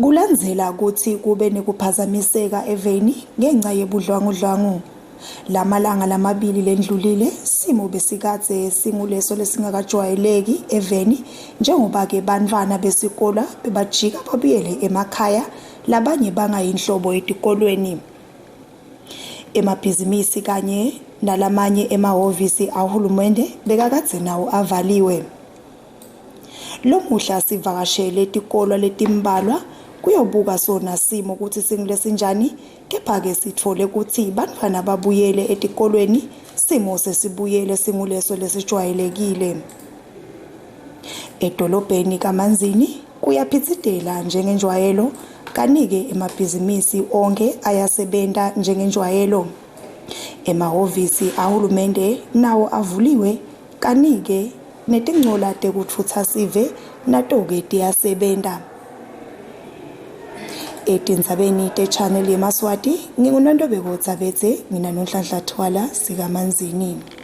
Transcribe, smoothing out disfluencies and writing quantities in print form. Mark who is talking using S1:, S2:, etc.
S1: Kulandzela kutsi kube nekuphazamiseka eveni ngenca yebudlwangudlwangu. Lamalanga lamabili lendlulile simo besikadze singuleso lesingakajwayeleki eveni njengoba-ke bantfwana besikolwa bebajika babuyele emakhaya labanye bangayinhlobo etikolweni. Emabhizinisi kanye nalamanye emahhovisi ahulumende bekakadze nawo avaliwe. Lomuhla sivakashele tikolwa letimbalwa kuyobuka sona simo kutsi singulesinjani kepha-ke sitfole kutsi bantfwana babuyele etikolweni simo sesibuyele singuleso lesijwayelekile. Edolobheni kaManzini kuyaphitsitela njengenjwayelo kanike emabhizinisi onkhe ayasebenta njengenjwayelo. Emahhovisi ahulumende nawo avuliwe kanike netincola tekutfutsa sive nato-ke tiyasebenta. Etindzabeni te-Channel yemaSwati nginguNontobeko Tsabetse nginanonhlanhla Thwala sikaManzini.